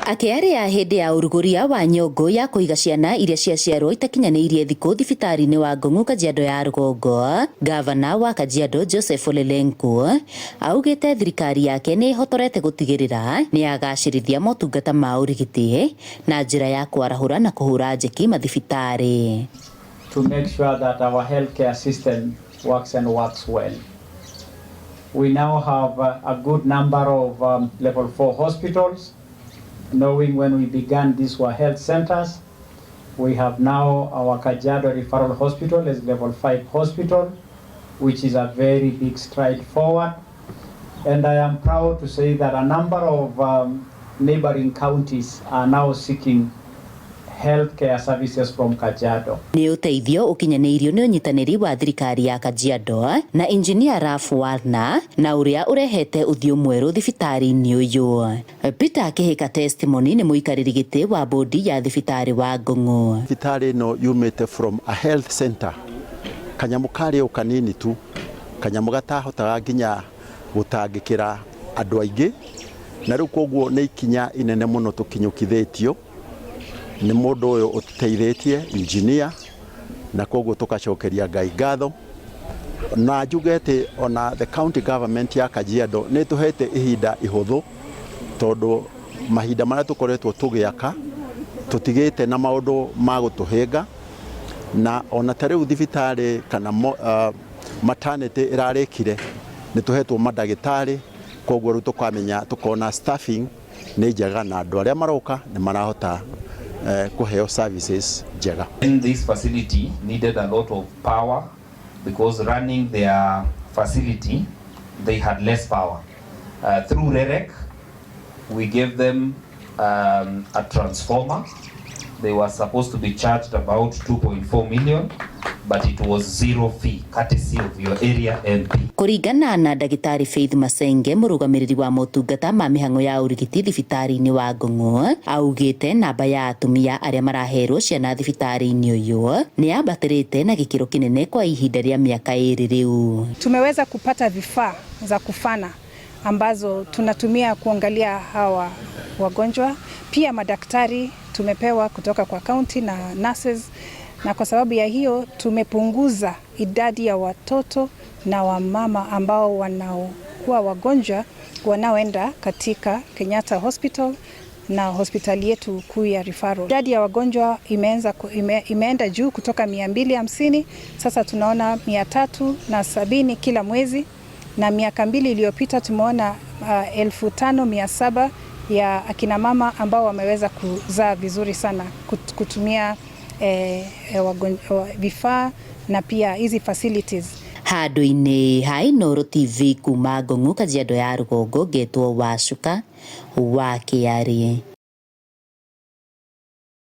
Akĩaria hĩndĩ ya ũrugũria wa nyũngũ ya kũiga ciana iria ciaciarwo itakinyanĩirie thikũ thibitarĩ-inĩ wa Ngong'u Kajiado ya rũgongo, Gavana wa Kajiado Joseph Ole Lenku augĩte thirikari yake nĩ ĩhotorete gũtigĩrĩra nĩ yagacĩrithia motungata ma ũrigiti na njĩra ya kwarahũra na kũhũra njeki mathibitarĩ. To make sure that our healthcare system works and works well. We now have a good number of level 4 hospitals. Knowing when we began, these were health centers. We have now our Kajiado Referral Hospital as level 5 hospital, which is a very big stride forward. And I am proud to say that a number of neighboring counties are now seeking healthcare services from Kajiado. Nĩ ũteithio ũkinyanĩirio nĩ ũnyitanĩri wa thirikari ya Kajiado na Engineer Ralph Warner na ũrĩa ũrehete ũthiũ mwerũ thibitarĩ-inĩ ũyũ. Peter Kihika Testimony nĩ mũikarĩri gĩtĩ wa bodi ya thibitarĩ wa Ngong'o. Thibitarĩ ĩno yumĩte from a health center, kanyamũ karĩ o kanini tu, kanyamũ gatahotaga nginya gũtangĩkĩra andũ aingĩ, na rĩu koguo nĩ ikinya inene mũno tũkinyũkithĩtio nĩ mũndũ ũyũ ũtũteithĩtie, engineer, na koguo tũkacokeria Ngai ngatho. Na njuge atĩ ona the county government ya Kajiado nĩ ĩtũhete ihinda ihũthũ, tondũ mahinda marĩa tũkoretwo tũgĩaka tũtigĩte na maũndũ ma gũtũhĩnga, na ona ta rĩu thibitarĩ kana maternity ĩrarĩkire, nĩ tũhetwo mandagĩtarĩ, koguo rĩu tũkamenya tũkona staffing nĩ njega na andũ arĩa maroka nĩ marahota kũheo services njega. In this facility needed a lot of power because running their facility, they had less power. Through REREC, we gave them a transformer. They were supposed to be charged about 2.4 million, but it was zero fee, courtesy of your area MP. Kũringana na ndagĩtarĩ Faith Masenge, mũrũgamĩrĩri wa motungata ma mĩhang'o ya ũrigiti thibitarĩ-inĩ wa Ngong'o, augĩte namba ya atumia arĩa maraherwo ciana thibitarĩ-inĩ ũyũ nĩ yambatĩrĩte na gĩkĩro kĩnene kwa ihinda rĩa mĩaka 2 rĩu. Tumeweza kupata vifaa za kufana ambazo tunatumia kuangalia hawa wagonjwa. Pia madaktari tumepewa kutoka kwa county na nurses, na kwa sababu ya hiyo tumepunguza idadi ya watoto na wamama ambao wanaokuwa wagonjwa wanaoenda katika Kenyatta Hospital na hospitali yetu kuu ya referral. Idadi ya wagonjwa imeenda juu kutoka 250, sasa tunaona 370 kila mwezi, na miaka 2 iliyopita tumeona 5700 ya akina mama ambao wameweza kuzaa vizuri sana kutumia vifaa na pia hizi facilities. Handũ-inĩ ha Inooro TV kuma Ngong'u, Kajiado ya rũgongo, ngetwo Wacuka wa Kĩarĩ.